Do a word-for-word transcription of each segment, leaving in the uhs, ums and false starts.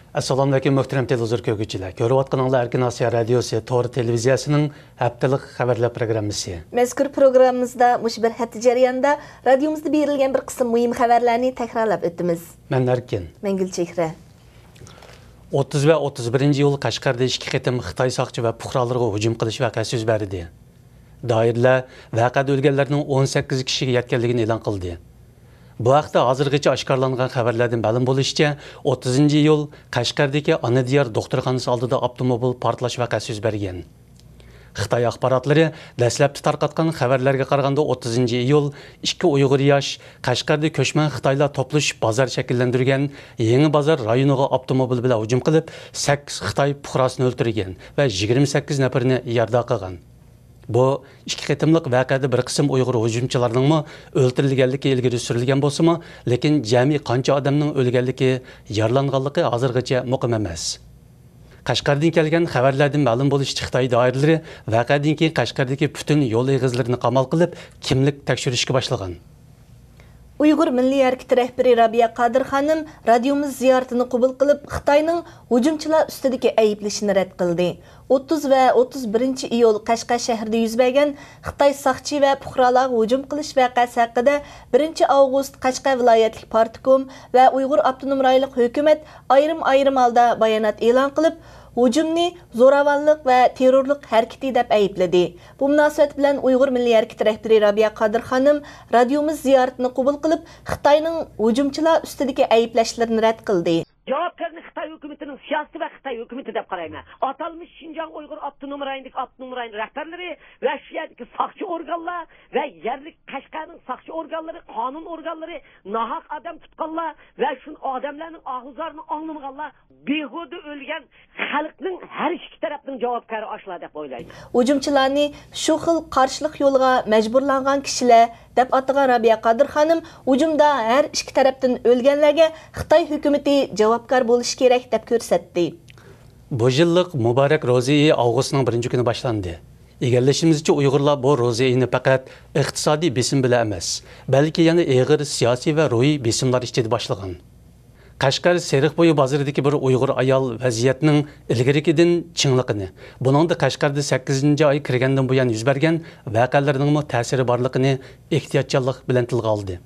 ئەسسالامۇئەلەيكۇم، مۆھتەرەم تېلېۋىزور كۆرگۈچىلەر. كۆرۈۋاتقىنىڭلار ئەركىن ئاسىيا رادىيوسى تور تېلېۋىزىيەسىنىڭ ھەپتىلىك خەۋەرلەر پروگراممىسى. مەزكۇر پروگراممىمىزدا مۇشۇ بىر ھەپتە جەريانىدا رادىيومىزدا بېرىلگەن بىر قىسىم مۇھىم خەۋەرلەرنى تەكرارلاپ ئۆتىمىز. مەن ئەركىن. مەن گۈلچېھرە. ئوتتۇز ۋە ئوتتۇز بىرىنچى ئىيۇل قەشقەردە ئىككى قېتىم خىتاي ساقچى ۋە پۇقرالىرىغا ھۇجۇم قىلىش ۋەقەسى يۈز بەردى. دائىرىلەر ۋەقەدە ئۆلگەنلەرنىڭ ئون سەككىز كىشىگە يەتكەنلىكىنى ئېلان قىلدى. بۇ ھەقتە ھازىرغىچە ئاشكارىلانغان خەۋەرلەردىن مەلۇم بولۇشىچە، ئوتتۇزىنچى ئىيۇل قەشقەردىكى ئانا دىيار دوختۇرخانىسى ئالدىدا ئاپتوموبىل پارتلاش ۋەقەسى يۈز بەرگەن. خىتاي ئاخباراتلىرى دەسلەپتە تارقاتقان خەۋەرلەرگە قارىغاندا، ئوتتۇزىنچى ئىيۇل ئىككى ئۇيغۇر ياش قەشقەردە كۆچمەن خىتايلار توپلىشىپ بازار شەكىللەندۈرگەن يېڭى بازار رايونىغا ئاپتوموبىل بىلەن ھۇجۇم قىلىپ، سەككىز خىتاي پۇقراسىنى ئۆلتۈرگەن ۋە يىگىرمە سەككىز نەپىرىنى يارىدار قىلغان. بۇ ئىككى قېتىملىق ۋەقەدە بىر قىسىم ئۇيغۇر ھۇجۇمچىلارنىڭمۇ ئۆلتۈرۈلگەنلىكى ئىلگىرى سۈرۈلگەن بولسىمۇ، لېكىن جەمئىي قانچە ئادەمنىڭ ئۆلگەنلىكى، يارىلانغانلىقى ھازىرغىچە مۇقىم ئەمەس. قەشقەردىن كەلگەن خەۋەرلەردىن مەلۇم بولۇشىچە، خىتاي دائىرىلىرى ۋەقەدىن كېيىن قەشقەردىكى پۈتۈن يول ئېغىزلىرىنى قامال قىلىپ، كىملىك تەكشۈرۈشكە باشلىغان. ئۇيغۇر مىللىي ھەرىكىتى رەھبىرى رابىيە قادىر خانىم رادىيومىز زىيارىتىنى قوبۇل قىلىپ، خىتاينىڭ ھۇجۇمچىلار ئۈستىدىكى ئەيىبلىشىنى رەت قىلدى. ئوتتۇز ۋە ئوتتۇز بىرىنچى ئىيۇل قەشقەر شەھىرىدە يۈز بەرگەن خىتاي ساقچى ۋە پۇقرالارغا ھۇجۇم قىلىش ۋەقەسى ھەققىدە بىرىنچى ئاۋغۇست قەشقەر ۋىلايەتلىك پارتكوم ۋە ئۇيغۇر ئاپتونوم رايونلۇق ھۆكۈمەت ئايرىم-ئايرىم ھالدا بايانات ئېلان قىلىپ، ھۇجۇمنى زوراۋانلىق ۋە تېررورلۇق ھەرىكىتى دەپ ئەيىبلىدى. بۇ مۇناسىۋەت بىلەن ئۇيغۇر مىللىي ھەرىكىتى رەھبىرى رابىيە قادىر خانىم رادىيومىز زىيارىتىنى قوبۇل قىلىپ، خىتاينىڭ ھۇجۇمچىلار ئۈستىدىكى ئەيىبلەشلىرىنى رەت قىلدى. جاۋابكارنى خىتاي ھۆكۈمىتىنىڭ سىياسىتى ۋە خىتاي ھۆكۈمىتى دەپ قارايمەن. ئاتالمىش شىنجاڭ ئۇيغۇر ئاپتونوم رايونىدىكى ئاپتونوم رايون رەھبەرلىرى ۋە شۇ يەردىكى ساقچى ئورگانلار ۋە يەرلىك قەشقەرنىڭ ساقچى ئورگانلىرى، قانۇن ئورگانلىرى، ناھەق ئادەم تۇتقانلار ۋە شۇ ئادەملەرنىڭ ئاھۇ زارىنى ئاڭلىمىغانلار، بىھۇدە ئۆلگەن خەلقنىڭ ھەر ئىككى تەرەپنىڭ جاۋابكارى ئاشۇلار دەپ ئويلايمەن. ھۇجۇمچىلارنى شۇ خىل قارشىلىق يولىغا مەجبۇرلانغان كىشىلەر دەپ ئاتىغان رابىيە قادىر خانىم ھۇجۇمدا ھەر ئىككى تەرەپتىن ئۆلگەنلەرگە خىتاي ھۆكۈمىتى جاۋابكار بولۇشى كېرەك دەپ كۆرسەتتى. بۇ يىللىق مۇبارەك روزا ئېيى ئاۋغۇستنىڭ بىرىنچى كۈنى باشلاندى. ئىگىلىشىمىزچە، ئۇيغۇرلار بۇ روزا ئېيىنى پەقەت ئىقتىسادىي بېسىم بىلەن ئەمەس، بەلكى يەنە ئېغىر سىياسىي ۋە روھىي بېسىملار ئىچىدە باشلىغان. قەشقەر سېرىق بويى بازىرىدىكى بىر ئۇيغۇر ئايال ۋەزىيەتنىڭ ئىلگىرىكىدىن چىڭلىقىنى، بۇنىڭدا قەشقەردە سەككىزىنچى ئاي كىرگەندىن بۇيان يۈز بەرگەن ۋەقەلەرنىڭمۇ تەسىرى بارلىقىنى ئېھتىياتچانلىق بىلەن تىلغا ئالدى.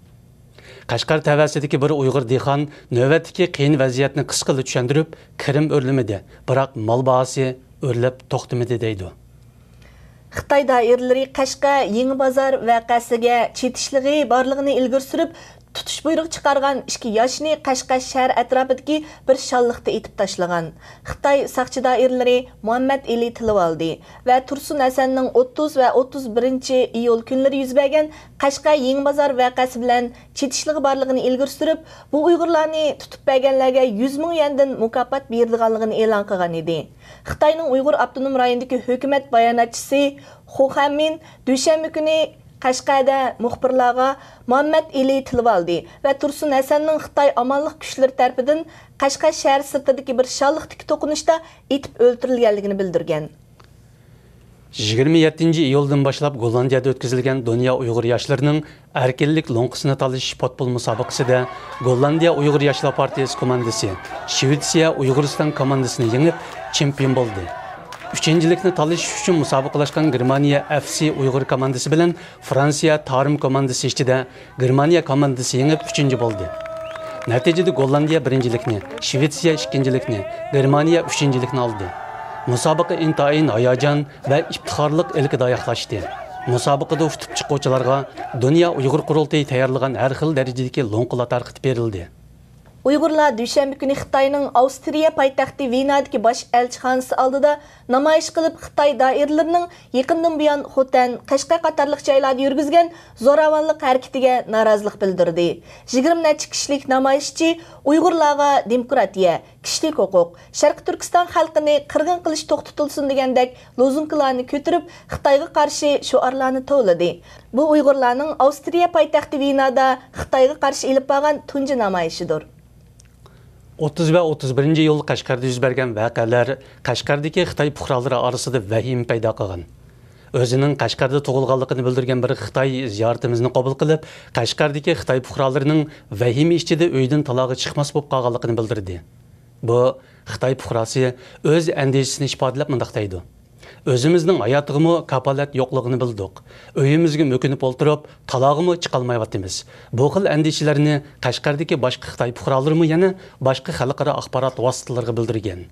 قەشقەر تەۋەسىدىكى بىر ئۇيغۇر دېھقان نۆۋەتتىكى قىيىن ۋەزىيەتنى قىسقىلا چۈشەندۈرۈپ، كىرىم ئۆرلىمىدى، بىراق مال باھاسى ئۆرلەپ توختىمىدى، دەيدۇ. خىتاي دائىرىلىرى قەشقەر يېڭى بازار ۋەقەسىگە چېتىشلىقى بارلىقىنى ئىلگىرى سۈرۈپ، تۇتۇش بۇيرۇقى چىقارغان ئىككى ياشنى قەشقەر شەھەر ئەتراپىدىكى بىر شاللىقتا ئېتىپ تاشلىغان. خىتاي ساقچى دائىرىلىرى مۇھەممەد ئېلى تىلىۋالدى ۋە تۇرسۇن ھەسەننىڭ ئوتتۇز ۋە ئوتتۇز بىرىنچى ئىيۇل كۈنلىرى يۈز بەرگەن قەشقەر يېڭى بازار ۋەقەسى بىلەن چېتىشلىقى بارلىقىنى ئىلگىرى سۈرۈپ، بۇ ئۇيغۇرلارنى تۇتۇپ بەرگەنلەرگە يۈز مىڭ يۈەندىن مۇكاپات بېرىدىغانلىقىنى ئېلان قىلغان ئىدى. خىتاينىڭ ئۇيغۇر ئاپتونوم رايونىدىكى ھۆكۈمەت باياناتچىسى خۇ خەنمىن دۈشەنبە كۈنى قەشقەردە مۇخبىرلارغا مۇھەممەد ئېلى تىلىۋالدى ۋە تۇرسۇن ھەسەننىڭ خىتاي ئامانلىق كۈچلىرى تەرىپىدىن قەشقەر شەھەر سىرتىدىكى بىر شاللىقتىكى توقۇنۇشتا ئېتىپ ئۆلتۈرۈلگەنلىكىنى بىلدۈرگەن. يىگىرمە يەتتىنچى ئىيۇلدىن باشلاپ گوللاندىيەدە ئۆتكۈزۈلگەن دۇنيا ئۇيغۇر ياشلىرىنىڭ ئەركىنلىك لوڭقىسىنى تالىشىش پۇتبول مۇسابىقىسىدە گوللاندىيە ئۇيغۇر ياشلار پارتىيىسى كوماندىسى شىۋېتسىيە ئۇيغۇرىستان كوماندىسىنى يېڭىپ، چېمپىيون بولدى. ئۈچىنچىلىكنى تالىشىش ئۈچۈن مۇسابىقىلەشكەن گېرمانىيە ئەف سى ئۇيغۇر كوماندىسى بىلەن فرانسىيە تارىم كوماندىسى ئىچىدە گېرمانىيە كوماندىسى يېڭىپ، ئۈچىنچى بولدى. نەتىجىدە گوللاندىيە بىرىنچىلىكنى، شىۋېتسىيە ئىككىنچىلىكنى، گېرمانىيە ئۈچىنچىلىكنى ئالدى. مۇسابىقە ئىنتايىن ھاياجان ۋە ئىپتىخارلىق ئىلكىدە ئاياغلاشتى. مۇسابىقىدە ئۇتۇپ چىققۇچىلارغا دۇنيا ئۇيغۇر قۇرۇلتىيى تەييارلىغان ھەر خىل دەرىجىدىكى لوڭقىلار تارقىتىپ بېرىلدى. ئۇيغۇرلار دۈشەنبە كۈنى خىتاينىڭ ئاۋسترىيە پايتەختى ۋېنادىكى باش ئەلچىخانىسى ئالدىدا نامايىش قىلىپ، خىتاي دائىرىلىرىنىڭ يېقىندىن بۇيان خوتەن، قەشقەر قاتارلىق جايلاردا يۈرگۈزگەن زوراۋانلىق ھەرىكىتىگە نارازىلىق بىلدۈردى. يىگىرمە نەچچە كىشىلىك نامايىشچى ئۇيغۇرلارغا دېموكراتىيە، كىشىلىك ھوقۇق، شەرقىي تۈركىستان خەلقىنى قىرغىن قىلىش توختىتىلسۇن دېگەندەك لوزۇنكىلارنى كۆتۈرۈپ، خىتايغا قارشى شوئارلارنى توۋلىدى. بۇ ئۇيغۇرلارنىڭ ئاۋسترىيە پايتەختى ۋېنادا خىتايغا قارشى ئېلىپ بارغان تۇنجى نامايىشىدۇر. ئوتتۇز ۋە ئوتتۇز بىرىنچى ئىيۇل قەشقەردە يۈز بەرگەن ۋەقەلەر قەشقەردىكى خىتاي پۇقرالىرى ئارىسىدا ۋەھىمە پەيدا قىلغان. ئۆزىنىڭ قەشقەردە تۇغۇلغانلىقىنى بىلدۈرگەن بىر خىتاي زىيارىتىمىزنى قوبۇل قىلىپ، قەشقەردىكى خىتاي پۇقرالىرىنىڭ ۋەھىمە ئىچىدە ئۆيدىن تالاغا چىقماس بولۇپ قالغانلىقىنى بىلدۈردى. بۇ خىتاي پۇقراسى ئۆز ئەندىشىسىنى ئىپادىلەپ مۇنداق دەيدۇ: ئۆزىمىزنىڭ ھاياتىغىمۇ كاپالەت يوقلۇقىنى بىلدۇق. ئۆيىمىزگە مۆكۈنۈپ ئولتۇرۇپ، تالاغىمۇ چىقالمايۋاتىمىز. بۇ خىل ئەندىشىلەرنى قەشقەردىكى باشقا خىتاي پۇقرالىرىمۇ يەنە باشقا خەلقئارا ئاخبارات ۋاسىتىلىرىغا بىلدۈرگەن.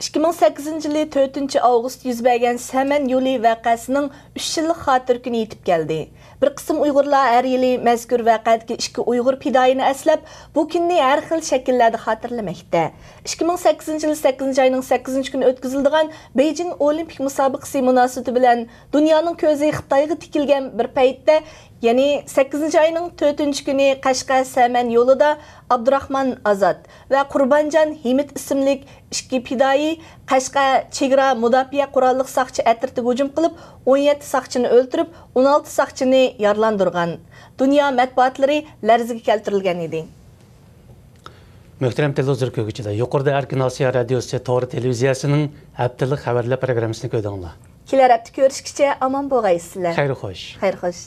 ئىككى مىڭ سەككىزىنچى يىلى تۆتىنچى ئاۋغۇست يۈز بەرگەن سەمەن يولى ۋەقەسىنىڭ ئۈچ يىللىق خاتىرە كۈنى يېتىپ كەلدى. بىر قىسىم ئۇيغۇرلار ھەر يىلى مەزكۇر ۋەقەدىكى ئىككى ئۇيغۇر پىدائىينى ئەسلەپ، بۇ كۈننى ھەر خىل شەكىللەردە خاتىرىلىمەكتە. ئىككى مىڭ سەككىزىنچى يىل سەككىزىنچى ئاينىڭ سەككىزىنچى كۈنى ئۆتكۈزۈلىدىغان بېيجىڭ ئولىمپىك مۇسابىقىسى مۇناسىۋىتى بىلەن دۇنيانىڭ كۆزى خىتايغا تىكىلگەن بىر پەيتتە، يەنى سەككىزىنچى ئاينىڭ تۆتىنچى كۈنى قەشقەر سەمەن يولىدا ئابدۇراخمان ئازات ۋە قۇربانجان ھىمىت ئىسىملىك ئىككى پىدائىي قەشقەر چېگرا مۇداپىئە قوراللىق ساقچى ئەترىتىگە ھۇجۇم قىلىپ، ئون يەتتە ساقچىنى ئۆلتۈرۈپ، ئون ئالتە ساقچىنى يارىلاندۇرغان. دۇنيا مەتبۇئاتلىرى لەرزىگە كەلتۈرۈلگەن ئىدى. مۆھتەرەم تېلېۋىزور كۆرگۈچىلەر، يۇقىرىدا ئەركىن ئاسىيا رادىيوسى تور تېلېۋىزىيەسىنىڭ ھەپتىلىك خەۋەرلەر پروگراممىسىنى كۆردۈڭلار. كېلەر ھەپتە كۆرۈشكىچە ئامان بولغايسىلەر. خەير خوش. خەير خوش.